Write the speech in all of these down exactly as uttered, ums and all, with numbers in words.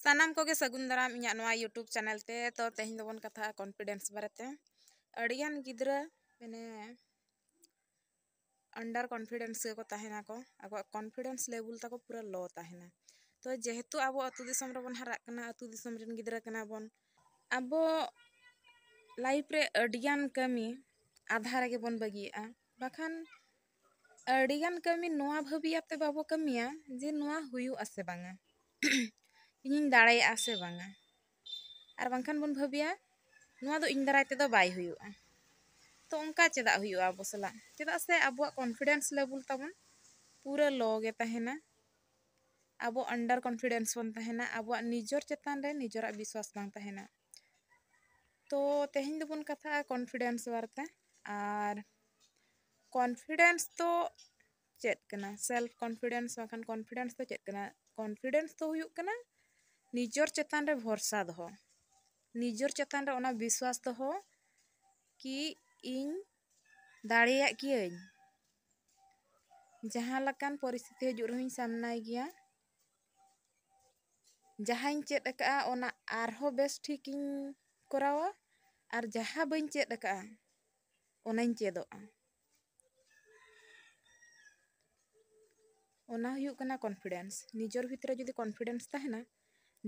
ᱥᱟᱱᱟᱢ ᱠᱚᱜᱮ ᱥᱟᱹᱜᱩᱱ ᱫᱟᱨᱟᱢ ᱤᱧᱟᱹᱜ ᱱᱚᱣᱟ YouTube ᱪᱮᱱᱮᱞ ᱛᱮ᱾ ᱛᱚ, ᱛᱮᱦᱮᱧ ᱫᱚᱵᱚᱱ ᱠᱟᱛᱷᱟᱜᱼᱟ ᱠᱚᱱᱯᱷᱤᱰᱮᱱᱥ ᱵᱟᱨᱮᱛᱮ᱾ ᱟᱹᱰᱤᱜᱟᱱ ᱜᱤᱫᱽᱨᱟᱹ ᱢᱟᱱᱮ ᱟᱱᱰᱟᱨ ᱠᱚᱱᱯᱷᱤᱰᱮᱱᱥ ᱜᱮᱠᱚ ᱛᱟᱦᱮᱱᱟᱠᱚ, ᱟᱠᱚᱣᱟᱜ ᱠᱚᱱᱯᱷᱤᱰᱮᱱᱥ ᱞᱮᱵᱮᱞ ᱛᱟᱠᱚ ᱯᱩᱨᱟᱹ ᱞᱳ ᱛᱟᱦᱮᱱᱟ᱾ ᱛᱚ, ᱡᱮᱦᱮᱛᱩ ᱟᱵᱚ ᱟᱹᱛᱩ ᱫᱤᱥᱚᱢ ᱨᱮᱵᱚᱱ ᱦᱟᱨᱟᱜ ᱠᱟᱱᱟ, ᱟᱹᱛᱩ ᱫᱤᱥᱚᱢ ᱨᱮᱱ ᱜᱤᱫᱽᱨᱟᱹ ᱠᱟᱱᱟ ᱵᱚᱱ, ᱟᱵᱚ ᱞᱟᱭᱤᱯᱷ ᱨᱮ ᱟᱹᱰᱤᱜᱟᱱ ᱠᱟᱹᱢᱤ ᱟᱫᱷᱟ ᱨᱮᱜᱮ ᱵᱚᱱ ᱵᱟᱹᱜᱤᱭᱟᱜᱼᱟ᱾ ᱵᱟᱠᱷᱟᱱ ᱟᱹᱰᱤᱜᱟᱱ ᱠᱟᱹᱢᱤ ᱱᱚᱣᱟ ᱵᱷᱟᱹᱵᱤ ᱟᱛᱮ ᱵᱟᱵᱚ ᱠᱟᱹᱢᱤᱭᱟ ᱡᱮ ᱱᱚᱣᱟ ᱦᱩᱭᱩᱜ ᱟᱥᱮ ᱵᱟᱝᱟ, ᱤᱧᱤᱧ ᱫᱟᱲᱮᱭᱟᱜᱼᱟ ᱥᱮ ᱵᱟᱝᱟ᱾ ᱟᱨ ᱵᱟᱝᱠᱷᱟᱱ ᱵᱚᱱ ᱵᱷᱟᱹᱵᱤᱭᱟ, ᱱᱚᱣᱟ ᱫᱚ ᱤᱧ ᱫᱟᱨᱟᱭ ᱛᱮᱫᱚ ᱵᱟᱭ ᱦᱩᱭᱩᱜᱼᱟ᱾ ᱛᱚ, ᱚᱱᱠᱟ ᱪᱮᱫᱟᱜ ᱦᱩᱭᱩᱜᱼᱟ ᱟᱵᱚ ᱥᱟᱞᱟᱜ? ᱪᱮᱫᱟᱜ ᱥᱮ ᱟᱵᱚᱣᱟᱜ ᱠᱚᱱᱯᱷᱤᱰᱮᱱᱥ ᱞᱮᱵᱮᱞ ᱛᱟᱵᱚᱱ ᱯᱩᱨᱟᱹ ᱞᱳ ᱜᱮ ᱛᱟᱦᱮᱱᱟ᱾ ᱟᱵᱚ ᱟᱱᱰᱟᱨ ᱠᱚᱱᱯᱷᱤᱰᱮᱱᱥ ᱵᱚᱱ ᱛᱟᱦᱮᱱᱟ, ᱟᱵᱚᱣᱟᱜ ᱱᱤᱡᱚᱨ ᱪᱮᱛᱟᱱ ᱨᱮ ᱱᱤᱡᱚᱨᱟᱜ ᱵᱤᱥᱣᱟᱥ ᱵᱟᱝ ᱛᱟᱦᱮᱱᱟ᱾ ᱛᱚ, ᱛᱮᱦᱮᱧ ᱫᱚᱵᱚᱱ ᱠᱟᱛᱷᱟᱜᱼᱟ ᱠᱚᱱᱯᱷᱤᱰᱮᱱᱥ ᱵᱟᱨᱮᱛᱮ᱾ ᱟᱨ ᱠᱚᱱᱯᱷᱤᱰᱮᱱᱥ ᱫᱚ ᱪᱮᱫ ᱠᱟᱱᱟ? ᱥᱮᱞᱯ ᱠᱚᱱᱯᱷᱤᱰᱮᱱᱥ ᱵᱟᱝᱠᱷᱟᱱ ᱠᱚᱱᱯᱷᱤᱰᱮᱱᱥ ᱫᱚ ᱪᱮᱫ ᱠᱟᱱᱟ? ᱠᱚᱱᱯᱷᱤᱰᱮᱱᱥ ᱫᱚ ᱦᱩᱭᱩᱜ ᱠᱟᱱᱟ ᱱᱤᱡᱚᱨ ᱪᱮᱛᱟᱱ ᱨᱮ ᱵᱷᱚᱨᱥᱟ ᱫᱚᱦᱚ, ᱱᱤᱡᱚᱨ ᱪᱮᱛᱟᱱ ᱨᱮ ᱚᱱᱟ ᱵᱤᱥᱣᱟᱥ ᱫᱚᱦᱚ ᱠᱤ ᱤᱧ ᱫᱟᱲᱮᱭᱟᱜ ᱜᱤᱭᱟᱹᱧ, ᱡᱟᱦᱟᱸ ᱞᱮᱠᱟᱱ ᱯᱚᱨᱤᱥᱛᱷᱤᱛᱤ ᱦᱤᱡᱩᱜ ᱨᱮᱦᱚᱸᱧ ᱥᱟᱢᱱᱟᱭ ᱜᱮᱭᱟ᱾ ᱡᱟᱦᱟᱸᱧ ᱪᱮᱫ ᱟᱠᱟᱫᱼᱟ ᱚᱱᱟ ᱟᱨᱦᱚᱸ ᱵᱮᱥ ᱴᱷᱤᱠᱤᱧ ᱠᱚᱨᱟᱣᱟ, ᱟᱨ ᱡᱟᱦᱟᱸ ᱵᱟᱹᱧ ᱪᱮᱫ ᱟᱠᱟᱫᱼᱟ ᱚᱱᱟᱧ ᱪᱮᱫᱚᱜᱼᱟ᱾ ᱚᱱᱟ ᱦᱩᱭᱩᱜ ᱠᱟᱱᱟ ᱠᱚᱱᱯᱷᱤᱰᱮᱱᱥ᱾ ᱱᱤᱡᱚᱨ ᱵᱷᱤᱛᱨᱮ ᱡᱩᱫᱤ ᱠᱚᱱᱯᱷᱤᱰᱮᱱᱥ ᱛᱟᱦᱮᱱᱟ,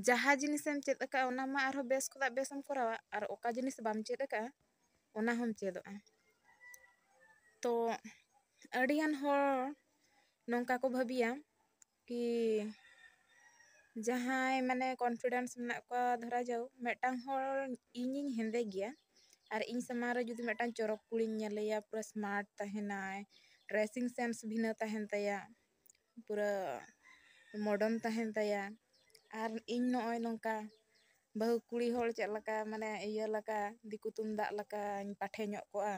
ᱡᱟᱦᱟᱸ ᱡᱤᱱᱤᱥᱮᱢ ᱪᱮᱫ ᱟᱠᱟᱫᱼᱟ ᱚᱱᱟ ᱢᱟ ᱟᱨᱦᱚᱸ ᱵᱮᱥ ᱠᱷᱚᱱᱟᱜ ᱵᱮᱥᱮᱢ ᱠᱚᱨᱟᱣᱟ, ᱟᱨ ᱚᱠᱟ ᱡᱤᱱᱤᱥ ᱵᱟᱢ ᱪᱮᱫ ᱟᱠᱟᱫᱼᱟ ᱚᱱᱟ ᱦᱚᱸᱢ ᱪᱮᱫᱚᱜᱼᱟ᱾ ᱛᱚ, ᱟᱹᱰᱤᱜᱟᱱ ᱦᱚᱲ ᱱᱚᱝᱠᱟ ᱠᱚ ᱵᱷᱟᱹᱵᱤᱭᱟ ᱠᱤ ᱡᱟᱦᱟᱸᱭ ᱢᱟᱱᱮ ᱠᱚᱱᱯᱷᱤᱰᱮᱱᱥ ᱢᱮᱱᱟᱜ ᱠᱚᱣᱟ, ᱫᱷᱚᱨᱟ ᱡᱟᱣ ᱢᱤᱫᱴᱟᱝ ᱦᱚᱲ, ᱤᱧᱤᱧ ᱦᱮᱸᱫᱮ ᱜᱮᱭᱟ ᱟᱨ ᱤᱧ ᱥᱟᱢᱟᱝ ᱨᱮ ᱡᱩᱫᱤ ᱢᱤᱫᱴᱟᱝ ᱪᱚᱨᱚᱠ ᱠᱩᱲᱤᱧ ᱧᱮᱞᱮᱭᱟ, ᱯᱩᱨᱟᱹ ᱥᱢᱟᱨᱴ ᱛᱟᱦᱮᱱᱟᱭ, ᱰᱨᱮᱥᱤᱝ ᱥᱮᱱᱥ ᱵᱷᱤᱱᱟᱹ ᱛᱟᱦᱮᱱ ᱛᱟᱭᱟ, ᱯᱩᱨᱟᱹ ᱢᱚᱰᱟᱨᱱ ᱛᱟᱦᱮᱱ ᱛᱟᱭᱟ, ᱟᱨ ᱤᱧ ᱱᱚᱜᱼᱚᱭ ᱱᱚᱝᱠᱟ ᱵᱟᱹᱦᱩ ᱠᱩᱲᱤ ᱦᱚᱲ ᱪᱮᱫ ᱞᱮᱠᱟ, ᱢᱟᱱᱮ ᱤᱭᱟᱹ ᱞᱮᱠᱟ, ᱫᱤᱠᱩ ᱛᱩᱢᱫᱟᱜ ᱞᱮᱠᱟᱧ ᱯᱟᱴᱷᱮ ᱧᱚᱜ ᱠᱚᱜᱼᱟ᱾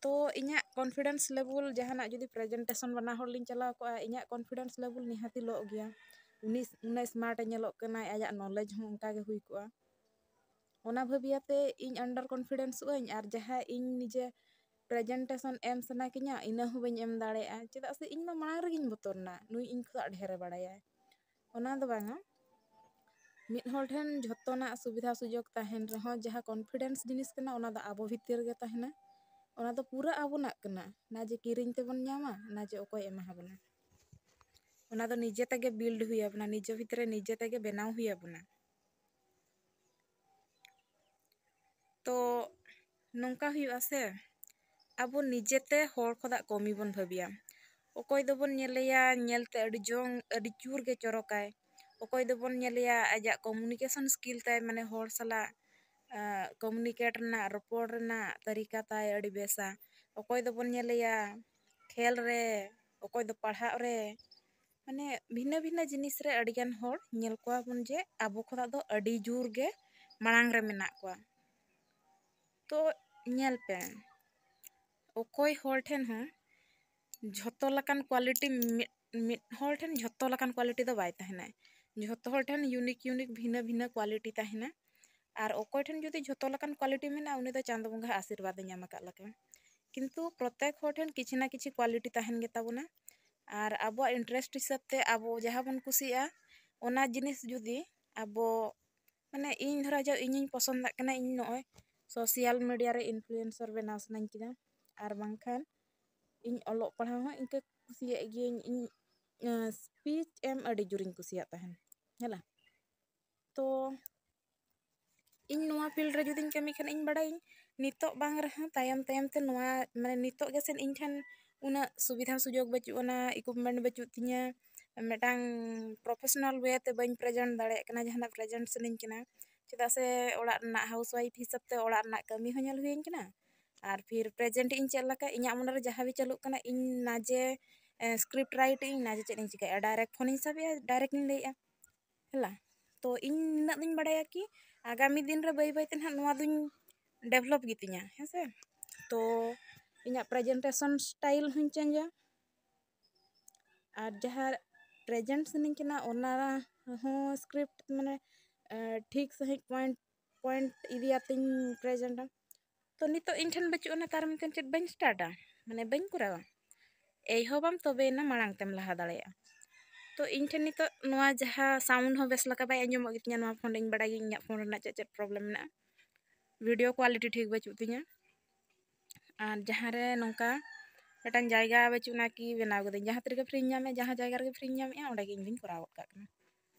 ᱛᱚ, ᱤᱧᱟᱹᱜ ᱠᱚᱱᱯᱷᱤᱰᱮᱱᱥ ᱞᱮᱵᱮᱞ ᱡᱟᱦᱟᱱᱟᱜ ᱡᱩᱫᱤ ᱯᱨᱮᱡᱮᱱᱴᱮᱥᱚᱱ ᱵᱟᱱᱟ ᱦᱚᱲ ᱞᱤᱧ ᱪᱟᱞᱟᱣ ᱠᱚᱜᱼᱟ, ᱤᱧᱟᱹᱜ ᱠᱚᱱᱯᱷᱤᱰᱮᱱᱥ ᱞᱮᱵᱮᱞ ᱱᱤᱦᱟᱹᱛᱤ ᱞᱳᱜ ᱜᱮᱭᱟ᱾ ᱩᱱᱤ ᱩᱱᱟᱹᱜ ᱥᱢᱟᱨᱴ ᱮ ᱧᱮᱞᱚᱜ ᱠᱟᱱᱟᱭ, ᱟᱭᱟᱜ ᱱᱚᱞᱮᱡᱽ ᱦᱚᱸ ᱚᱱᱠᱟ ᱜᱮ ᱦᱩᱭ ᱠᱚᱜᱼᱟ᱾ ᱚᱱᱟ ᱵᱷᱟᱹᱵᱤᱭᱟᱛᱮ ᱤᱧ ᱟᱱᱰᱟᱨ ᱠᱚᱱᱯᱷᱤᱰᱮᱱᱥᱚᱜ ᱟᱹᱧ, ᱟᱨ ᱡᱟᱦᱟᱸ ᱤᱧ ᱱᱤᱡᱮ ᱯᱨᱮᱡᱮᱱᱴᱮᱥᱚᱱ ᱮᱢ ᱥᱟᱱᱟ ᱠᱤᱧᱟ, ᱤᱱᱟᱹ ᱦᱚᱸ ᱵᱟᱹᱧ ᱮᱢ ᱫᱟᱲᱮᱭᱟᱜᱼᱟ᱾ ᱪᱮᱫᱟᱜ ᱥᱮ ᱤᱧ ᱢᱟ ᱢᱟᱲᱟᱝ ᱨᱮᱜᱮᱧ ᱵᱚᱛᱚᱨ ᱮᱱᱟ, ᱱᱩᱭ ᱤᱧ ᱠᱷᱚᱱᱟᱜ ᱰᱷᱮᱨᱮ ᱵᱟᱲᱟᱭᱟ᱾ ᱚᱱᱟ ᱫᱚ ᱵᱟᱝᱟ, ᱢᱤᱫ ᱦᱚᱲ ᱴᱷᱮᱱ ᱡᱷᱚᱛᱚᱱᱟᱜ ᱥᱩᱵᱤᱫᱷᱟ ᱥᱩᱡᱳᱜᱽ ᱛᱟᱦᱮᱱ ᱨᱮᱦᱚᱸ, ᱡᱟᱦᱟᱸ confidence ᱡᱤᱱᱤᱥ ᱠᱟᱱᱟ, ᱚᱱᱟ ᱫᱚ ᱟᱵᱚ ᱵᱷᱤᱛᱤᱨ ᱨᱮᱜᱮ ᱛᱟᱦᱮᱱᱟ᱾ ᱚᱱᱟ ᱫᱚ ᱯᱩᱨᱟᱹ ᱟᱵᱚᱱᱟᱜ ᱠᱟᱱᱟ, ᱱᱟ ᱡᱮ ᱠᱤᱨᱤᱧ ᱛᱮᱵᱚᱱ ᱧᱟᱢᱟ, ᱱᱟ ᱡᱮ ᱚᱠᱚᱭ ᱮᱢᱟ ᱵᱚᱱᱟ᱾ ᱚᱱᱟ ᱫᱚ ᱱᱤᱡᱮ ᱛᱮᱜᱮ build ᱦᱩᱭ ᱟᱵᱚᱱᱟ, ᱱᱤᱡᱮ ᱵᱷᱤᱛᱨᱤ ᱨᱮ ᱱᱤᱡᱮ ᱛᱮᱜᱮ ᱵᱮᱱᱟᱣ ᱦᱩᱭ ᱟᱵᱚᱱᱟ᱾ ᱛᱚ ᱱᱚᱝᱠᱟ ᱦᱩᱭᱩᱜᱼᱟ ᱥᱮ, ᱟᱵᱚ ᱱᱤᱡᱮᱛᱮ ᱦᱚᱲ ᱠᱷᱚᱱᱟᱜ ᱠᱚᱢᱤ ᱵᱚᱱ ᱵᱷᱟᱹᱵᱤᱭᱟ᱾ ᱚᱠᱚᱭ ᱫᱚᱵᱚᱱ ᱧᱮᱞᱮᱭᱟ ᱧᱮᱞᱛᱮ ᱟᱹᱰᱤ ᱡᱚᱝ, ᱟᱹᱰᱤ ᱡᱳᱨ ᱜᱮ ᱪᱚᱨᱚᱠᱟᱭ, ᱚᱠᱚᱭ ᱫᱚᱵᱚᱱ ᱧᱮᱞᱮᱭᱟ ᱟᱡᱟᱜ communication skill ᱛᱟᱭ, ᱢᱟᱱᱮ ᱦᱚᱲ ᱥᱟᱞᱟᱜ communicate ᱨᱮᱱᱟᱜ, ᱨᱚᱯᱚᱲ ᱨᱮᱱᱟᱜ ᱛᱟᱹᱨᱤᱠᱟ ᱛᱟᱭ ᱟᱹᱰᱤ ᱵᱮᱥᱟ, ᱚᱠᱚᱭ ᱫᱚᱵᱚᱱ ᱧᱮᱞᱮᱭᱟ ᱠᱷᱮᱞ ᱨᱮ, ᱚᱠᱚᱭ ᱫᱚ ᱯᱟᱲᱦᱟᱜ ᱨᱮ, ᱢᱟᱱᱮ ᱵᱷᱤᱱᱟᱹ ᱵᱷᱤᱱᱟᱹ ᱡᱤᱱᱤᱥ ᱨᱮ ᱟᱹᱰᱤᱜᱟᱱ ᱦᱚᱲ ᱧᱮᱞ ᱠᱚᱣᱟ ᱵᱚᱱ ᱡᱮ ᱟᱵᱚ ᱠᱷᱚᱱᱟᱜ ᱫᱚ ᱟᱹᱰᱤ ᱡᱳᱨ ᱜᱮ ᱢᱟᱲᱟᱝ ᱨᱮ ᱢᱮᱱᱟᱜ ᱠᱚᱣᱟ᱾ ᱛᱚ ᱧᱮᱞ ᱯᱮ, ᱚᱠᱚᱭ ᱦᱚᱲ ᱴᱷᱮᱱ ᱦᱚᱸ ᱡᱷᱚᱛᱚ ᱞᱮᱠᱟᱱ quality ᱢᱤᱫ, ᱢᱤᱫ ᱦᱚᱲ ᱴᱷᱮᱱ ᱡᱷᱚᱛᱚ ᱞᱮᱠᱟᱱ quality ᱫᱚ ᱵᱟᱭ ᱛᱟᱦᱮᱱᱟ᱾ ᱡᱷᱚᱛᱚ ᱦᱚᱲ ᱴᱷᱮᱱ unique unique ᱵᱷᱤᱱᱟᱹ ᱵᱷᱤᱱᱟᱹ quality ᱛᱟᱦᱮᱱᱟ᱾ ᱟᱨ ᱚᱠᱚᱭ ᱴᱷᱮᱱ ᱡᱩᱫᱤ ᱡᱷᱚᱛᱚ ᱞᱮᱠᱟᱱ quality ᱢᱮᱱᱟᱜᱼᱟ, ᱩᱱᱤ ᱫᱚ ᱪᱟᱸᱫᱚ ᱵᱚᱸᱜᱟ ᱟᱥᱤᱨᱵᱟᱫᱽ ᱮ ᱧᱟᱢ ᱟᱠᱟᱫ ᱞᱮᱠᱟ᱾ ᱠᱤᱱᱛᱩ ᱯᱨᱚᱛᱮᱠ ᱦᱚᱲ ᱴᱷᱮᱱ ᱠᱤᱪᱷᱩ ᱱᱟ ᱠᱤᱪᱷᱩ quality ᱛᱟᱦᱮᱱ ᱜᱮᱛᱟ ᱵᱚᱱᱟ᱾ ᱟᱨ ᱟᱵᱚᱣᱟᱜ interest ᱦᱤᱥᱟᱹᱵ ᱛᱮ ᱟᱵᱚ ᱡᱟᱦᱟᱸ ᱵᱚᱱ ᱠᱩᱥᱤᱭᱟᱜᱼᱟ, ᱚᱱᱟ ᱡᱤᱱᱤᱥ ᱡᱩᱫᱤ ᱟᱵᱚ, ᱢᱟᱱᱮ ᱤᱧ ᱫᱷᱚᱨᱟ ᱡᱟᱣ ᱤᱧᱤᱧ ᱯᱚᱥᱚᱱᱫᱟᱜ ᱠᱟᱱᱟ, ᱤᱧ ᱱᱚᱜᱼᱚᱭ social media ᱨᱮ influencer ᱵᱮᱱᱟᱣ ᱥᱟᱱᱟᱧ ᱠᱟᱱᱟ, ᱟᱨ ᱵᱟᱝᱠᱷᱟᱱ ᱤᱧ ᱚᱞᱚᱜ ᱯᱟᱲᱦᱟᱣ ᱦᱚᱸ ᱤᱱᱠᱟᱹ ᱠᱩᱥᱤᱭᱟᱜ ᱜᱤᱭᱟᱹᱧ᱾ ᱤᱧ speech ᱮᱢ ᱟᱹᱰᱤ ᱡᱳᱨᱤᱧ ᱠᱩᱥᱤᱭᱟᱜ ᱛᱟᱦᱮᱱ, ᱦᱮᱸ ᱞᱟ᱾ ᱛᱚ ᱤᱧ ᱱᱚᱣᱟ field ᱨᱮ ᱡᱩᱫᱤᱧ ᱠᱟᱹᱢᱤ ᱠᱷᱟᱱ, ᱤᱧ ᱵᱟᱲᱟᱭᱟᱹᱧ ᱱᱤᱛᱚᱜ ᱵᱟᱝ ᱨᱮᱦᱚᱸ ᱛᱟᱭᱚᱢ ᱛᱟᱭᱚᱢ ᱛᱮ ᱱᱚᱣᱟ, ᱢᱟᱱᱮ ᱱᱤᱛᱚᱜ ᱜᱮᱥᱮ ᱤᱧ ᱴᱷᱮᱱ ᱩᱱᱟᱹᱜ ᱥᱩᱵᱤᱫᱷᱟ ᱥᱩᱡᱳᱜᱽ ᱵᱟᱹᱪᱩᱜ ᱟᱱᱟ, equipment ᱵᱟᱹᱪᱩᱜ ᱛᱤᱧᱟᱹ, ᱢᱤᱫᱴᱟᱝ professional way ᱛᱮ ᱵᱟᱹᱧ present ᱫᱟᱲᱮᱭᱟᱜ ᱠᱟᱱᱟ ᱡᱟᱦᱟᱱᱟᱜ present ᱥᱟᱱᱟᱧ ᱠᱟᱱᱟ᱾ ᱪᱮᱫᱟᱜ ᱥᱮ ᱚᱲᱟᱜ ᱨᱮᱱᱟᱜ housewife ᱦᱤᱥᱟᱹᱵ ᱛᱮ ᱚᱲᱟᱜ ᱨᱮᱱᱟᱜ ᱠᱟᱹᱢᱤ ᱦᱚᱸ ᱧᱮᱞ ᱦᱩᱭᱟᱹᱧ ᱠᱟᱱᱟ, ᱟᱨ ᱯᱷᱤᱨ present ᱤᱧ ᱪᱮᱫ ᱞᱮᱠᱟ, ᱤᱧᱟᱹᱜ ᱢᱚᱱᱮᱨᱮ ᱡᱟᱦᱟᱸ ᱜᱮ ᱪᱟᱹᱞᱩᱜ ᱠᱟᱱᱟ, ᱤᱧ ᱱᱟᱡᱮ script write ᱤᱧ, ᱱᱟᱡᱮ ᱪᱮᱫ ᱤᱧ ᱪᱤᱠᱟᱹᱭᱟ, direct ᱯᱷᱳᱱᱤᱧ ᱥᱟᱵᱮᱜᱼᱟ, direct ᱤᱧ ᱞᱟᱹᱭᱮᱜᱼᱟ, ᱦᱮᱞᱟ᱾ ᱛᱚ ᱤᱧ ᱱᱤᱱᱟᱹᱜ ᱫᱚᱧ ᱵᱟᱲᱟᱭᱟ ᱠᱤ ᱟᱜᱟᱢᱤ ᱫᱤᱱ ᱨᱮ ᱵᱟᱹᱭ ᱵᱟᱹᱭ ᱛᱮ ᱱᱟᱦᱟᱜ ᱱᱚᱣᱟ ᱫᱚᱧ develop ᱜᱮᱛᱤᱧᱟ, ᱦᱮᱸ ᱥᱮ᱾ ᱛᱚ ᱤᱧᱟᱹᱜ presentation style ᱦᱚᱸᱧ changeᱟ, ᱟᱨ ᱡᱟᱦᱟᱸ present ᱥᱟᱱᱟᱧ ᱠᱟᱱᱟ ᱚᱱᱟ ᱦᱚᱸ script ᱢᱟᱱᱮ ᱴᱷᱤᱠ ᱥᱟᱺᱦᱤᱡ point point ᱤᱫᱤᱭᱟᱛᱤᱧ presentᱟ᱾ ᱛᱚ ᱱᱤᱛᱚᱜ ᱤᱧ ᱴᱷᱮᱱ ᱵᱟᱹᱪᱩᱜ ᱟᱱᱟ, ᱛᱟᱨ ᱢᱮᱱᱛᱮ ᱪᱮᱫ ᱵᱟᱹᱧ startᱟ, ᱢᱟᱱᱮ ᱵᱟᱹᱧ ᱠᱚᱨᱟᱣᱟ? ᱮᱭᱦᱚᱵᱟᱢ, ᱛᱚᱵᱮᱭᱮᱱᱟ ᱢᱟᱲᱟᱝ ᱛᱮᱢ ᱞᱟᱦᱟ ᱫᱟᱲᱮᱭᱟᱜᱼᱟ᱾ ᱛᱚ ᱤᱧ ᱴᱷᱮᱱ ᱱᱤᱛᱚᱜ ᱱᱚᱣᱟ ᱡᱟᱦᱟᱸ sound ᱦᱚᱸ ᱵᱮᱥ ᱞᱮᱠᱟ ᱵᱟᱭ ᱟᱸᱡᱚᱢᱚᱜ ᱜᱮᱛᱤᱧᱟ ᱱᱚᱣᱟ ᱯᱷᱳᱱ ᱨᱮ᱾ ᱤᱧ ᱵᱟᱲᱟᱭ ᱜᱤᱭᱟᱹᱧ ᱤᱧᱟᱹᱜ ᱯᱷᱳᱱ ᱨᱮᱱᱟᱜ ᱪᱮᱫ ᱪᱮᱫ problem ᱢᱮᱱᱟᱜᱼᱟ, video quality ᱴᱷᱤᱠ ᱵᱟᱹᱪᱩᱜ ᱛᱤᱧᱟ᱾ ᱟᱨ ᱡᱟᱦᱟᱸ ᱨᱮ ᱱᱚᱝᱠᱟ ᱢᱤᱫᱴᱟᱝ ᱡᱟᱭᱜᱟ ᱵᱟᱹᱪᱩᱜ ᱟᱱᱟ ᱠᱤ ᱵᱮᱱᱟᱣ ᱠᱟᱹᱫᱟᱹᱧ, ᱡᱟᱦᱟᱸ ᱛᱤ ᱨᱮᱜᱮ free ᱧᱟᱢᱮᱫ, ᱡᱟᱦᱟᱸ ᱡᱟᱭᱜᱟ ᱨᱮᱜᱮ free ᱧᱟᱢᱮᱫᱼᱟ, ᱚᱸᱰᱮ ᱜᱮ ᱤᱧ ᱫᱚᱧ ᱠᱚᱨᱟᱣ ᱜᱚᱫ ᱠᱟᱜ ᱠᱟᱱᱟ᱾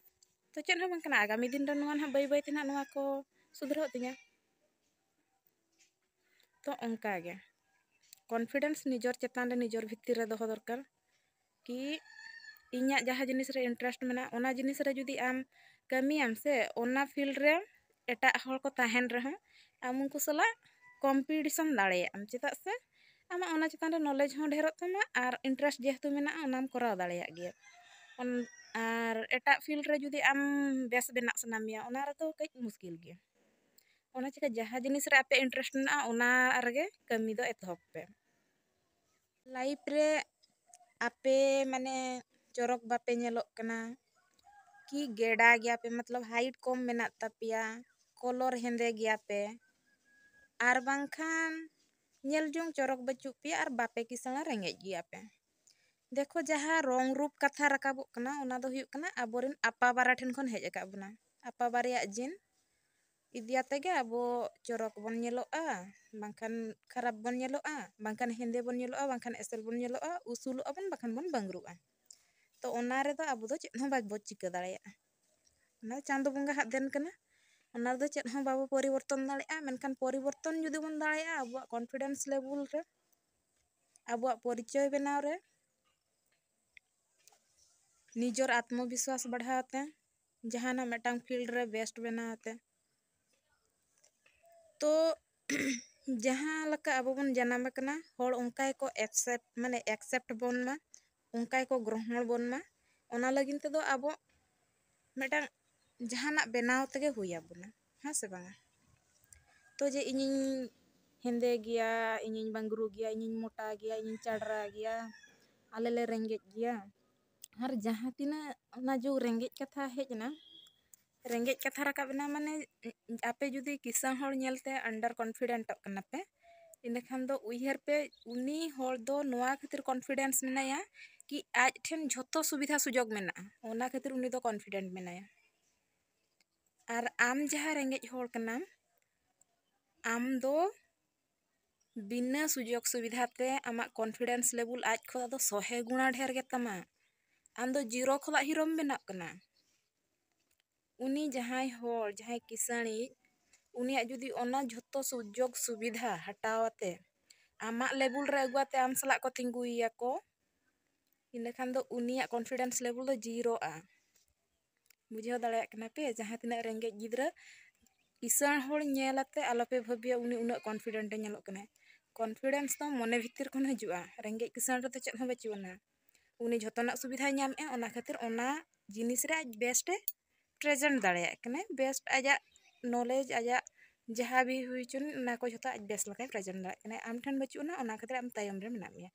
ᱛᱚ ᱪᱮᱫ ᱦᱚᱸ ᱵᱟᱝ ᱠᱟᱱᱟ, ᱟᱜᱟᱢᱤ ᱫᱤᱱ ᱨᱮ ᱱᱚᱣᱟ ᱱᱟᱦᱟᱜ ᱵᱟᱹᱭ ᱵᱟᱹᱭ ᱛᱮ ᱱᱟᱦᱟᱜ ᱱᱚᱣᱟ ᱠᱚ ᱥᱩᱫᱷᱨᱟᱹᱜ ᱛᱤᱧᱟ᱾ ᱛᱚ ᱚᱱᱠᱟ ᱜᱮ confidence ᱱᱤᱡᱚᱨ ᱪᱮᱛᱟᱱ ᱨᱮ, ᱱᱤᱡᱚᱨ ᱵᱷᱤᱛᱤᱨ ᱨᱮ ᱫᱚᱦᱚ ᱫᱚᱨᱠᱟᱨ᱾ ᱠᱤ ᱤᱧᱟᱹᱜ ᱡᱟᱦᱟᱸ ᱡᱤᱱᱤᱥ ᱨᱮ interest ᱢᱮᱱᱟᱜᱼᱟ, ᱚᱱᱟ ᱡᱤᱱᱤᱥ ᱨᱮ ᱡᱩᱫᱤ ᱟᱢ ᱠᱟᱹᱢᱤᱭᱟᱢ ᱥᱮ, ᱚᱱᱟ field ᱨᱮ ᱮᱴᱟᱜ ᱦᱚᱲ ᱠᱚ ᱛᱟᱦᱮᱱ ᱨᱮᱦᱚᱸ ᱟᱢ ᱩᱱᱠᱩ ᱥᱟᱞᱟᱜ competition ᱫᱟᱲᱮᱭᱟᱜ ᱟᱢ᱾ ᱪᱮᱫᱟᱜ ᱥᱮ ᱟᱢᱟᱜ ᱚᱱᱟ ᱪᱮᱛᱟᱱ ᱨᱮ knowledge ᱦᱚᱸ ᱰᱷᱮᱨᱚᱜ ᱛᱟᱢᱟ ᱟᱨ interest ᱡᱮᱦᱮᱛᱩ ᱢᱮᱱᱟᱜᱼᱟ, ᱚᱱᱟᱢ ᱠᱚᱨᱟᱣ ᱫᱟᱲᱮᱭᱟᱜ ᱜᱮᱭᱟ᱾ ᱚᱱ-, ᱟᱨ ᱮᱴᱟᱜ field ᱨᱮ ᱡᱩᱫᱤ ᱟᱢ ᱵᱮᱥ ᱵᱮᱱᱟᱜ ᱥᱟᱱᱟ ᱢᱮᱭᱟ, ᱚᱱᱟ ᱨᱮᱫᱚ ᱠᱟᱹᱡ ᱢᱩᱥᱠᱤᱞ ᱜᱮᱭᱟ᱾ ᱚᱱᱟ ᱪᱤᱠᱟᱹ ᱡᱟᱦᱟᱸ ᱡᱤᱱᱤᱥ ᱨᱮ ᱟᱯᱮ interest ᱢᱮᱱᱟᱜᱼᱟ, ᱚᱱᱟ ᱨᱮᱜᱮ ᱠᱟᱹᱢᱤ ᱫᱚ ᱮᱛᱚᱦᱚᱵ ᱯᱮ᱾ Life ᱨᱮ ᱟᱯᱮ ᱢᱟᱱᱮ ᱪᱚᱨᱚᱠ ᱵᱟᱯᱮ ᱧᱮᱞᱚᱜ ᱠᱟᱱᱟ, ᱠᱤ ᱜᱮᱰᱟ ᱜᱮᱭᱟᱯᱮ, ᱢᱚᱛᱞᱚᱵ height ᱠᱚᱢ ᱢᱮᱱᱟᱜ ᱛᱟᱯᱮᱭᱟ, color ᱦᱮᱸᱫᱮ ᱜᱮᱭᱟᱯᱮ, ᱟᱨ ᱵᱟᱝᱠᱷᱟᱱ ᱧᱮᱞ ᱡᱚᱝ ᱪᱚᱨᱚᱠ ᱵᱟᱹᱪᱩᱜ ᱯᱮᱭᱟ ᱟᱨ ᱵᱟᱯᱮ ᱠᱤᱥᱟᱹᱬᱟ, ᱨᱮᱸᱜᱮᱡ ᱜᱮᱭᱟᱯᱮ᱾ ᱫᱮᱠᱷᱚ, ᱡᱟᱦᱟᱸ ᱨᱚᱝ ᱨᱩᱯ ᱠᱟᱛᱷᱟ ᱨᱟᱠᱟᱵᱚᱜ ᱠᱟᱱᱟ, ᱚᱱᱟ ᱫᱚ ᱦᱩᱭᱩᱜ ᱠᱟᱱᱟ ᱟᱵᱚᱨᱮᱱ ᱟᱯᱟ ᱵᱟᱨᱟ ᱴᱷᱮᱱ ᱠᱷᱚᱱ ᱦᱮᱡ ᱟᱠᱟᱫ ᱵᱚᱱᱟ᱾ ᱟᱯᱟ ᱵᱟᱨᱮᱭᱟᱜ gene ᱤᱫᱤᱭᱟᱛᱮ ᱜᱮ ᱟᱵᱚ ᱪᱚᱨᱚᱠ ᱵᱚᱱ ᱧᱮᱞᱚᱜᱼᱟ, ᱵᱟᱝᱠᱷᱟᱱ ᱠᱷᱟᱨᱟᱯ ᱵᱚᱱ ᱧᱮᱞᱚᱜᱼᱟ, ᱵᱟᱝᱠᱷᱟᱱ ᱦᱮᱸᱫᱮ ᱵᱚᱱ ᱧᱮᱞᱚᱜᱼᱟ, ᱵᱟᱝᱠᱷᱟᱱ ᱮᱥᱮᱞ ᱵᱚᱱ ᱧᱮᱞᱚᱜᱼᱟ, ᱩᱥᱩᱞᱚᱜᱼᱟ ᱵᱚᱱ, ᱵᱟᱠᱷᱟᱱ ᱵᱚᱱ ᱵᱟᱝᱨᱩᱜᱼᱟ᱾ ᱛᱚ ᱚᱱᱟ ᱨᱮᱫᱚ ᱟᱵᱚ ᱫᱚ ᱪᱮᱫ ᱦᱚᱸ ᱵᱟᱵᱚ ᱪᱤᱠᱟᱹ ᱫᱟᱲᱮᱭᱟᱜᱼᱟ᱾ ᱚᱱᱟ ᱫᱚ ᱪᱟᱸᱫᱚ ᱵᱚᱸᱜᱟ ᱦᱟᱜ ᱫᱮᱱ ᱠᱟᱱᱟ, ᱚᱱᱟ ᱨᱮᱫᱚ ᱪᱮᱫ ᱦᱚᱸ ᱵᱟᱵᱚ ᱯᱚᱨᱤᱵᱚᱨᱛᱚᱱ ᱫᱟᱲᱮᱭᱟᱜᱼᱟ᱾ ᱢᱮᱱᱠᱷᱟᱱ ᱯᱚᱨᱤᱵᱚᱨᱛᱚᱱ ᱡᱩᱫᱤ ᱵᱚᱱ ᱫᱟᱲᱮᱭᱟᱜᱼᱟ ᱟᱵᱚᱣᱟᱜ confidence level ᱨᱮ, ᱟᱵᱚᱣᱟᱜ ᱯᱚᱨᱤᱪᱚᱭ ᱵᱮᱱᱟᱣ ᱨᱮ, ᱱᱤᱡᱚᱨ ᱟᱛᱢᱚᱵᱤᱥᱣᱟᱥ ᱵᱟᱲᱦᱟᱣ ᱛᱮ, ᱡᱟᱦᱟᱱᱟᱜ ᱢᱤᱫᱴᱟᱝ field ᱨᱮ best ᱵᱮᱱᱟᱣ ᱛᱮ᱾ ᱛᱚ ᱡᱟᱦᱟᱸ ᱞᱮᱠᱟ ᱟᱵᱚ ᱵᱚᱱ ᱡᱟᱱᱟᱢ ᱟᱠᱟᱱᱟ, ᱦᱚᱲ ᱚᱱᱠᱟ ᱜᱮᱠᱚ accept, ᱢᱟᱱᱮ accept ᱵᱚᱱ ᱢᱟ, ᱚᱱᱠᱟ ᱜᱮᱠᱚ ᱜᱨᱚᱦᱚᱬ ᱵᱚᱱ ᱢᱟ, ᱚᱱᱟ ᱞᱟᱹᱜᱤᱫ ᱛᱮᱫᱚ ᱟᱵᱚ ᱢᱤᱫᱴᱟᱝ ᱡᱟᱦᱟᱱᱟᱜ ᱵᱮᱱᱟᱣ ᱛᱮᱜᱮ ᱦᱩᱭ ᱟᱵᱚᱱᱟ, ᱦᱮᱸ ᱥᱮ ᱵᱟᱝᱟ? ᱛᱚ ᱡᱮ ᱤᱧᱤᱧ ᱦᱮᱸᱫᱮ ᱜᱮᱭᱟ, ᱤᱧᱤᱧ ᱵᱟᱝᱨᱩ ᱜᱮᱭᱟ, ᱤᱧᱤᱧ ᱢᱚᱴᱟ ᱜᱮᱭᱟ, ᱤᱧᱤᱧ ᱪᱟᱰᱨᱟ ᱜᱮᱭᱟ, ᱟᱞᱮ ᱞᱮ ᱨᱮᱸᱜᱮᱡ ᱜᱮᱭᱟ, ᱟᱨ ᱡᱟᱦᱟᱸ ᱛᱤᱱᱟᱹᱜ ᱚᱱᱟ ᱡᱩᱜᱽ ᱨᱮᱸᱜᱮᱡ ᱠᱟᱛᱷᱟ ᱦᱮᱡ ᱮᱱᱟ, ᱨᱮᱸᱜᱮᱡ ᱠᱟᱛᱷᱟ ᱨᱟᱠᱟᱵ ᱮᱱᱟ, ᱢᱟᱱᱮ ᱟᱯᱮ ᱡᱩᱫᱤ ᱠᱤᱥᱟᱹᱬ ᱦᱚᱲ ᱧᱮᱞᱛᱮ under confidentᱚᱜ ᱠᱟᱱᱟ ᱯᱮ, ᱤᱱᱟᱹᱠᱷᱟᱱ ᱫᱚ ᱩᱭᱦᱟᱹᱨ ᱯᱮ, ᱩᱱᱤ ᱦᱚᱲ ᱫᱚ ᱱᱚᱣᱟ ᱠᱷᱟᱹᱛᱤᱨ confidence ᱢᱮᱱᱟᱭᱟ ᱠᱤ ᱟᱡ ᱴᱷᱮᱱ ᱡᱷᱚᱛᱚ ᱥᱩᱵᱤᱫᱷᱟ ᱥᱩᱡᱳᱜᱽ ᱢᱮᱱᱟᱜᱼᱟ, ᱚᱱᱟ ᱠᱷᱟᱹᱛᱤᱨ ᱩᱱᱤ ᱫᱚ confident ᱢᱮᱱᱟᱭᱟ᱾ ᱟᱨ ᱟᱢ ᱡᱟᱦᱟᱸ ᱨᱮᱸᱜᱮᱡ ᱦᱚᱲ ᱠᱟᱱᱟᱢ, ᱟᱢ ᱫᱚ ᱵᱤᱱᱟᱹ ᱥᱩᱡᱳᱜᱽ ᱥᱩᱵᱤᱫᱷᱟ ᱛᱮ ᱟᱢᱟᱜ confidence level ᱟᱡ ᱠᱷᱚᱱ ᱫᱚ ᱥᱚᱦᱮ ᱜᱩᱬᱟ ᱰᱷᱮᱨ ᱜᱮᱛᱟᱢᱟ᱾ ᱟᱢ ᱫᱚ zero ᱠᱷᱚᱱᱟᱜ ᱦᱤᱨᱳᱢ ᱵᱮᱱᱟᱜ ᱠᱟᱱᱟ᱾ ᱩᱱᱤ ᱡᱟᱦᱟᱸᱭ ᱦᱚᱲ, ᱡᱟᱦᱟᱸᱭ ᱠᱤᱥᱟᱹᱬᱤᱡ, ᱩᱱᱤᱭᱟᱜ ᱡᱩᱫᱤ ᱚᱱᱟ ᱡᱷᱚᱛᱚ ᱥᱩᱡᱳᱜᱽ ᱥᱩᱵᱤᱫᱷᱟ ᱦᱟᱴᱟᱣ ᱟᱛᱮ ᱟᱢᱟᱜ level ᱨᱮ ᱟᱹᱜᱩ ᱟᱛᱮ ᱟᱢ ᱥᱟᱞᱟᱜ ᱠᱚ ᱛᱤᱸᱜᱩᱭᱮᱭᱟ ᱠᱚ, ᱤᱱᱟᱹᱠᱷᱟᱱ ᱫᱚ ᱩᱱᱤᱭᱟᱜ confidence level ᱫᱚ ᱡᱤᱨᱳᱜᱼᱟ᱾ ᱵᱩᱡᱷᱟᱹᱣ ᱫᱟᱲᱮᱭᱟᱜ ᱠᱟᱱᱟ ᱯᱮ? ᱡᱟᱦᱟᱸ ᱛᱤᱱᱟᱹᱜ ᱨᱮᱸᱜᱮᱡ ᱜᱤᱫᱽᱨᱟᱹ, ᱠᱤᱥᱟᱹᱬ ᱦᱚᱲ ᱧᱮᱞ ᱟᱛᱮ ᱟᱞᱚᱯᱮ ᱵᱷᱟᱹᱵᱤᱭᱟ ᱩᱱᱤ ᱩᱱᱟᱹᱜ confident ᱮ ᱧᱮᱞᱚᱜ ᱠᱟᱱᱟᱭ᱾ Confidence ᱫᱚ ᱢᱚᱱᱮ ᱵᱷᱤᱛᱤᱨ ᱠᱷᱚᱱ ᱦᱤᱡᱩᱜᱼᱟ᱾ ᱨᱮᱸᱜᱮᱡ ᱠᱤᱥᱟᱹᱬ ᱨᱮᱫᱚ ᱪᱮᱫ ᱦᱚᱸ ᱵᱟᱹᱪᱩᱜ ᱟᱱᱟ᱾ ᱩᱱᱤ ᱡᱷᱚᱛᱚᱱᱟᱜ ᱥᱩᱵᱤᱫᱷᱟᱭ ᱧᱟᱢᱮᱫᱼᱟ, ᱚᱱᱟ ᱠᱷᱟᱹᱛᱤᱨ ᱚᱱᱟ ᱡᱤᱱᱤᱥ ᱨᱮ ᱟᱡ best ᱮ present ᱫᱟᱲᱮᱭᱟᱜ ᱠᱟᱱᱟᱭ᱾ Best ᱟᱡᱟᱜ knowledge, ᱟᱡᱟᱜ ᱡᱟᱦᱟᱸ ᱵᱤ ᱦᱩᱭ ᱦᱚᱪᱚᱱ, ᱚᱱᱟ ᱠᱚ ᱡᱷᱚᱛᱚ ᱟᱡ best ᱞᱮᱠᱟᱭ present ᱫᱟᱲᱮᱭᱟᱜ ᱠᱟᱱᱟᱭ᱾ ᱟᱢ ᱴᱷᱮᱱ ᱵᱟᱹᱪᱩᱜ ᱟᱱᱟ, ᱚᱱᱟ ᱠᱷᱟᱹᱛᱤᱨ ᱟᱢ ᱛᱟᱭᱚᱢ ᱨᱮ ᱢᱮᱱᱟᱜ ᱢᱮᱭᱟ᱾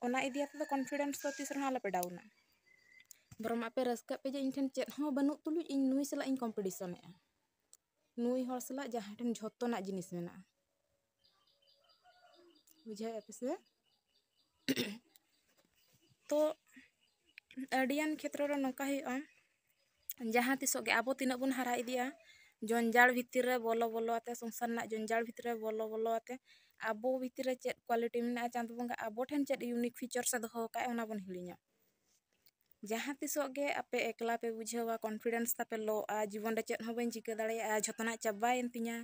ᱚᱱᱟ ᱤᱫᱤ ᱠᱟᱛᱮ ᱫᱚ confidence ᱫᱚ ᱛᱤᱥ ᱨᱮᱦᱚᱸ ᱟᱞᱚᱯᱮ ᱰᱟᱣᱩᱱᱟ᱾ ᱵᱚᱨᱚᱝ ᱟᱯᱮ ᱨᱟᱹᱥᱠᱟᱹᱜ ᱯᱮ ᱡᱮ ᱤᱧ ᱴᱷᱮᱱ ᱪᱮᱫ ᱦᱚᱸ ᱵᱟᱹᱱᱩᱜ ᱛᱩᱞᱩᱡ ᱤᱧ ᱱᱩᱭ ᱥᱟᱞᱟᱜ ᱤᱧ ᱠᱚᱢᱯᱤᱴᱤᱥᱚᱱᱮᱜᱼᱟ, ᱱᱩᱭ ᱦᱚᱲ ᱥᱟᱞᱟᱜ ᱡᱟᱦᱟᱸᱭ ᱴᱷᱮᱱ ᱡᱷᱚᱛᱚᱱᱟᱜ ᱡᱤᱱᱤᱥ ᱢᱮᱱᱟᱜᱼᱟ᱾ ᱵᱩᱡᱷᱟᱹᱣᱮᱫᱼᱟ ᱯᱮ ᱥᱮ? ᱛᱚ ᱟᱹᱰᱤᱜᱟᱱ ᱠᱷᱮᱛᱨᱚ ᱨᱮ ᱱᱚᱝᱠᱟ ᱦᱩᱭᱩᱜᱼᱟ, ᱡᱟᱦᱟᱸ ᱛᱤᱥᱚᱜ ᱜᱮ ᱟᱵᱚ ᱛᱤᱱᱟᱹᱜ ᱵᱚᱱ ᱦᱟᱨᱟ ᱤᱫᱤᱜᱼᱟ, ᱡᱚᱧᱡᱟᱲ ᱵᱷᱤᱛᱤᱨ ᱨᱮ ᱵᱚᱞᱚ ᱵᱚᱞᱚ ᱟᱛᱮ, ᱥᱚᱝᱥᱟᱨ ᱨᱮᱱᱟᱜ ᱡᱚᱧᱡᱟᱲ ᱵᱷᱤᱛᱤᱨ ᱨᱮ ᱵᱚᱞᱚ ᱵᱚᱞᱚ ᱟᱛᱮ ᱟᱵᱚ ᱵᱷᱤᱛᱤᱨ ᱨᱮ ᱪᱮᱫ quality ᱢᱮᱱᱟᱜᱼᱟ, ᱪᱟᱸᱫᱳ ᱵᱚᱸᱜᱟ ᱟᱵᱚ ᱴᱷᱮᱱ ᱪᱮᱫ unique features ᱮ ᱫᱚᱦᱚ ᱟᱠᱟᱫ, ᱚᱱᱟ ᱵᱚᱱ ᱦᱤᱲᱤᱧᱟ᱾ ᱡᱟᱦᱟᱸ ᱛᱤᱥᱚᱜ ᱜᱮ ᱟᱯᱮ ᱮᱠᱞᱟ ᱯᱮ ᱵᱩᱡᱷᱟᱹᱣᱟ, confidence ᱛᱟᱯᱮ ᱞᱳᱜᱼᱟ, ᱡᱤᱵᱚᱱ ᱨᱮ ᱪᱮᱫ ᱦᱚᱸ ᱵᱟᱹᱧ ᱪᱤᱠᱟᱹ ᱫᱟᱲᱮᱭᱟᱜᱼᱟ, ᱡᱷᱚᱛᱚᱱᱟᱜ ᱪᱟᱵᱟᱭᱮᱱ ᱛᱤᱧᱟ,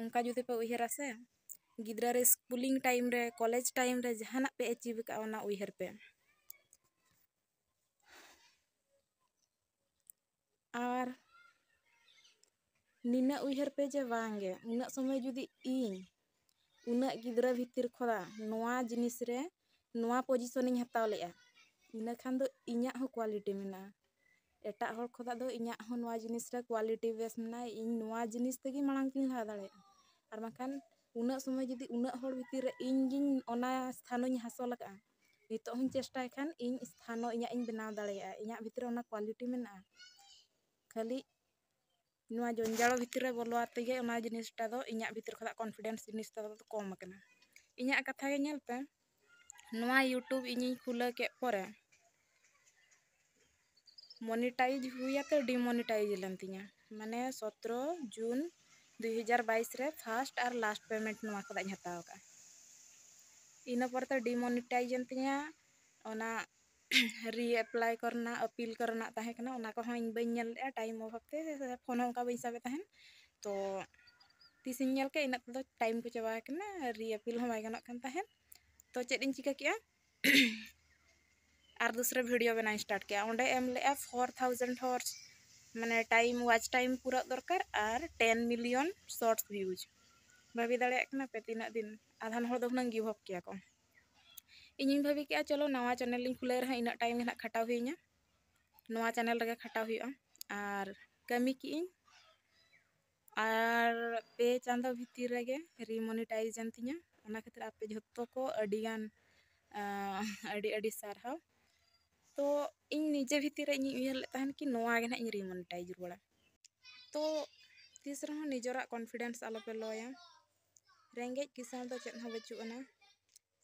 ᱚᱱᱠᱟ ᱡᱩᱫᱤ ᱯᱮ ᱩᱭᱦᱟᱹᱨᱟ ᱥᱮ, ᱜᱤᱫᱽᱨᱟᱹ ᱨᱮ schooling time ᱨᱮ, college time ᱨᱮ ᱡᱟᱦᱟᱱᱟᱜ ᱯᱮ achieve ᱟᱠᱟᱫᱼᱟ, ᱚᱱᱟ ᱩᱭᱦᱟᱹᱨ ᱯᱮ᱾ ᱟᱨ ᱱᱤᱱᱟᱹᱜ ᱩᱭᱦᱟᱹᱨ ᱯᱮ ᱡᱮ ᱵᱟᱝᱜᱮ, ᱩᱱᱟᱹᱜ ᱥᱚᱢᱚᱭ ᱡᱩᱫᱤ ᱤᱧ ᱩᱱᱟᱹᱜ ᱜᱤᱫᱽᱨᱟᱹ ᱵᱷᱤᱛᱤᱨ ᱠᱷᱚᱱᱟᱜ ᱱᱚᱣᱟ ᱡᱤᱱᱤᱥ ᱨᱮ ᱱᱚᱣᱟ position ᱤᱧ ᱦᱟᱛᱟᱣ ᱞᱮᱜᱼᱟ, ᱤᱱᱟᱹ ᱠᱷᱟᱱ ᱫᱚ ᱤᱧᱟᱹᱜ ᱦᱚᱸ quality ᱢᱮᱱᱟᱜᱼᱟ᱾ ᱮᱴᱟᱜ ᱦᱚᱲ ᱠᱷᱚᱱᱟᱜ ᱫᱚ ᱤᱧᱟᱹᱜ ᱦᱚᱸ ᱱᱚᱣᱟ ᱡᱤᱱᱤᱥ ᱨᱮ quality ᱵᱮᱥ ᱢᱮᱱᱟᱜᱼᱟ, ᱤᱧ ᱱᱚᱣᱟ ᱡᱤᱱᱤᱥ ᱛᱮᱜᱮ ᱢᱟᱲᱟᱝ ᱛᱤᱧ ᱞᱟᱦᱟ ᱫᱟᱲᱮᱭᱟᱜᱼᱟ᱾ ᱟᱨ ᱵᱟᱝᱠᱷᱟᱱ ᱩᱱᱟᱹᱜ ᱥᱚᱢᱚᱭ ᱡᱩᱫᱤ ᱩᱱᱟᱹᱜ ᱦᱚᱲ ᱵᱷᱤᱛᱤᱨ ᱨᱮ ᱤᱧ ᱜᱤᱧ ᱚᱱᱟ ᱥᱛᱷᱟᱱᱚᱧ ᱦᱟᱥᱚᱞ ᱟᱠᱟᱫᱼᱟ, ᱱᱤᱛᱚᱜ ᱦᱚᱸᱧ ᱪᱮᱥᱴᱟᱭ ᱠᱷᱟᱱ ᱤᱧ ᱥᱛᱷᱟᱱᱚ ᱤᱧᱟᱹᱜ ᱤᱧ ᱵᱮᱱᱟᱣ ᱫᱟᱲᱮᱭᱟᱜᱼᱟ, ᱤᱧᱟᱹᱜ ᱵᱷᱤᱛᱨᱤ ᱨᱮ ᱚᱱᱟ quality ᱢᱮᱱᱟᱜᱼᱟ᱾ ᱠᱷᱟᱹᱞᱤ ᱱᱚᱣᱟ ᱡᱚᱧᱡᱟᱲ ᱵᱷᱤᱛᱨᱤ ᱨᱮ ᱵᱚᱞᱚ ᱟᱛᱮ ᱜᱮ ᱚᱱᱟ ᱡᱤᱱᱤᱥᱴᱟ ᱫᱚ ᱤᱧᱟᱹᱜ ᱵᱷᱤᱛᱨᱤ ᱠᱷᱚᱱᱟᱜ confidence ᱡᱤᱱᱤᱥᱴᱟ ᱫᱚ ᱠᱚᱢ ᱟᱠᱟᱱᱟ᱾ ᱤᱧᱟᱹᱜ ᱠᱟᱛᱷᱟ ᱜᱮ ᱧᱮᱞ ᱯᱮ, ᱱᱚᱣᱟ YouTube ᱤᱧᱤᱧ ᱠᱷᱩᱞᱟᱹᱣ ᱠᱮᱫ ᱯᱚᱨᱮ ᱢᱚᱱᱤᱴᱟᱭᱤᱡᱽ ᱦᱩᱭ ᱟᱛᱮ ᱰᱤᱢᱚᱱᱤᱴᱟᱭᱤᱡᱽ ᱞᱮᱱ ᱛᱤᱧᱟ᱾ ᱢᱟᱱᱮ ᱥᱚᱛᱨᱚ ᱡᱩᱱ ᱫᱩ ᱦᱟᱡᱟᱨ ᱵᱟᱭᱤᱥ ᱨᱮ ᱯᱷᱟᱥᱴ ᱟᱨ ᱞᱟᱥᱴ ᱯᱮᱢᱮᱱᱴ ᱱᱚᱣᱟ ᱠᱷᱚᱱᱟᱜ ᱤᱧ ᱦᱟᱛᱟᱣ ᱟᱠᱟᱫᱼᱟ᱾ ᱤᱱᱟᱹ ᱯᱚᱨᱮ ᱛᱮ ᱰᱤᱢᱚᱱᱤᱴᱟᱭᱤᱡᱽ ᱮᱱ ᱛᱤᱧᱟ᱾ ᱚᱱᱟ ᱨᱤ ᱮᱯᱞᱟᱭ ᱠᱚᱨᱮᱱᱟᱜ, ᱟᱹᱯᱤᱞ ᱠᱚᱨᱮᱱᱟᱜ ᱛᱟᱦᱮᱸ ᱠᱟᱱᱟ, ᱚᱱᱟ ᱠᱚᱦᱚᱸ ᱤᱧ ᱵᱟᱹᱧ ᱧᱮᱞ ᱞᱮᱫᱼᱟ, ᱴᱟᱭᱤᱢ ᱚᱵᱷᱟᱵ ᱛᱮ ᱯᱷᱳᱱ ᱦᱚᱸ ᱚᱱᱠᱟ ᱵᱟᱹᱧ ᱥᱟᱵᱮᱫ ᱛᱟᱦᱮᱱ᱾ ᱛᱚ ᱛᱤᱥᱤᱧ ᱧᱮᱞ ᱠᱮᱫ, ᱤᱱᱟᱹᱜ ᱛᱮᱫᱚ ᱴᱟᱭᱤᱢ ᱠᱚ ᱪᱟᱵᱟ ᱟᱠᱟᱱᱟ, ᱨᱤ ᱟᱹᱯᱤᱞ ᱦᱚᱸ ᱵᱟᱭ ᱜᱟᱱᱚᱜ ᱠᱟᱱ ᱛᱟᱦᱮᱸᱫ᱾ ᱛᱚ ᱪᱮᱫ ᱤᱧ ᱪᱤᱠᱟᱹ ᱠᱮᱜᱼᱟ, ᱟᱨ ᱫᱩᱥᱨᱟ ᱵᱷᱤᱰᱤᱭᱳ ᱵᱮᱱᱟᱣ ᱤᱧ ᱥᱴᱟᱨᱴ ᱠᱮᱜᱼᱟ᱾ ᱚᱸᱰᱮ ᱮᱢ ᱞᱮᱜᱼᱟ four thousand horse, ᱢᱟᱱᱮ ᱴᱟᱭᱤᱢ, ᱣᱟᱪ ᱴᱟᱭᱤᱢ ᱯᱩᱨᱟᱹᱜ ᱫᱚᱨᱠᱟᱨ ᱟᱨ ten million shorts views᱾ ᱵᱷᱟᱹᱵᱤ ᱫᱟᱲᱮᱭᱟᱜ ᱠᱟᱱᱟ ᱯᱮ ᱛᱤᱱᱟᱹᱜ ᱫᱤᱱ? ᱟᱫᱷᱟᱱ ᱦᱚᱲ ᱫᱚ ᱦᱩᱱᱟᱹᱝ ᱜᱤᱵᱷ ᱟᱯ ᱠᱮᱭᱟ ᱠᱚ᱾ ᱤᱧᱤᱧ ᱵᱷᱟᱹᱵᱤ ᱠᱮᱜᱼᱟ, ᱪᱚᱞᱚ ᱱᱟᱣᱟ ᱪᱮᱱᱮᱞ ᱤᱧ ᱠᱷᱩᱞᱟᱹᱣ ᱨᱮᱦᱚᱸ ᱤᱱᱟᱹᱜ ᱴᱟᱭᱤᱢ ᱜᱮ ᱱᱟᱦᱟᱜ ᱠᱷᱟᱴᱟᱣ ᱦᱩᱭᱤᱧᱟ, ᱱᱚᱣᱟ ᱪᱮᱱᱮᱞ ᱨᱮᱜᱮ ᱠᱷᱟᱴᱟᱣ ᱦᱩᱭᱩᱜᱼᱟ᱾ ᱟᱨ ᱠᱟᱹᱢᱤ ᱠᱮᱜᱼᱟᱹᱧ, ᱟᱨ ᱯᱮ ᱪᱟᱸᱫᱚ ᱵᱷᱤᱛᱤᱨ ᱨᱮᱜᱮ ᱨᱤᱢᱚᱱᱤᱴᱟᱭᱤᱡᱽ ᱮᱱ ᱛᱤᱧᱟ᱾ ᱚᱱᱟ ᱠᱷᱟᱹᱛᱤᱨ ᱟᱯᱮ ᱡᱷᱚᱛᱚ ᱠᱚ ᱟᱹᱰᱤᱜᱟᱱ, ᱟᱸ, ᱟᱹᱰᱤ ᱟᱹᱰᱤ ᱥᱟᱨᱦᱟᱣ᱾ ᱛᱚ ᱤᱧ ᱱᱤᱡᱮ ᱵᱷᱤᱛᱤᱨ ᱨᱮ ᱤᱧᱤᱧ ᱩᱭᱦᱟᱹᱨ ᱞᱮᱫ ᱛᱟᱦᱮᱱ ᱠᱤ ᱱᱚᱣᱟ ᱜᱮ ᱱᱟᱦᱟᱜ ᱤᱧ ᱨᱤᱢᱚᱱᱤᱴᱟᱭᱤᱡᱽ ᱨᱩᱣᱟᱹᱲᱟ᱾ ᱛᱚ ᱛᱤᱥ ᱨᱮᱦᱚᱸ ᱱᱤᱡᱮᱨᱟᱜ ᱠᱚᱱᱯᱷᱤᱰᱮᱱᱥ ᱟᱞᱚᱯᱮ ᱞᱚᱭᱟ᱾ ᱨᱮᱸᱜᱮᱡ ᱠᱤᱥᱟᱹᱬ ᱫᱚ ᱪᱮᱫ ᱦᱚᱸ ᱵᱟᱹᱪᱩᱜ ᱟᱱᱟ,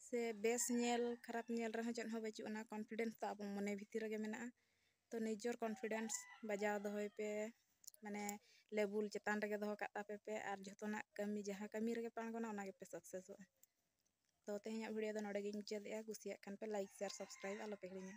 ᱥᱮ ᱵᱮᱥ ᱧᱮᱞ ᱠᱷᱟᱨᱟᱯ ᱧᱮᱞ ᱨᱮᱦᱚᱸ ᱪᱮᱫ ᱦᱚᱸ ᱵᱟᱹᱪᱩᱜ ᱟᱱᱟ᱾ ᱠᱚᱱᱯᱷᱤᱰᱮᱱᱥ ᱫᱚ ᱟᱵᱚ ᱢᱚᱱᱮ ᱵᱷᱤᱛᱤᱨ ᱨᱮᱜᱮ ᱢᱮᱱᱟᱜᱼᱟ᱾ ᱛᱚ ᱱᱤᱡᱮᱨ ᱠᱚᱱᱯᱷᱤᱰᱮᱱᱥ ᱵᱟᱡᱟᱣ ᱫᱚᱦᱚᱭ ᱯᱮ, ᱢᱟᱱᱮ ᱞᱮᱵᱩᱞ ᱪᱮᱛᱟᱱ ᱨᱮᱜᱮ ᱫᱚᱦᱚ ᱠᱟᱜ ᱛᱟᱯᱮ ᱯᱮ, ᱟᱨ ᱡᱷᱚᱛᱚᱱᱟᱜ ᱠᱟᱹᱢᱤ, ᱡᱟᱦᱟᱸ ᱠᱟᱹᱢᱤ ᱨᱮᱜᱮ ᱯᱮ ᱟᱬᱜᱚᱱᱟ, ᱚᱱᱟ ᱜᱮᱯᱮ ᱥᱟᱠᱥᱮᱥᱚᱜᱼᱟ᱾ ᱛᱚ ᱛᱮᱦᱮᱧᱟᱜ ᱵᱷᱤᱰᱤᱭᱳ ᱫᱚ ᱱᱚᱰᱮ ᱜᱤᱧ ᱢᱩᱪᱟᱹᱫᱮᱜᱼᱟ᱾ ᱠᱩᱥᱤᱭᱟᱜ ᱠᱷᱟᱱ ᱯᱮ ᱞᱟᱭᱤᱠ, ᱥᱮᱭᱟᱨ, ᱥᱟᱵᱥᱠᱨᱟᱭᱤᱵ ᱟᱞᱚᱯᱮ ᱦᱤᱲᱤᱧᱟ᱾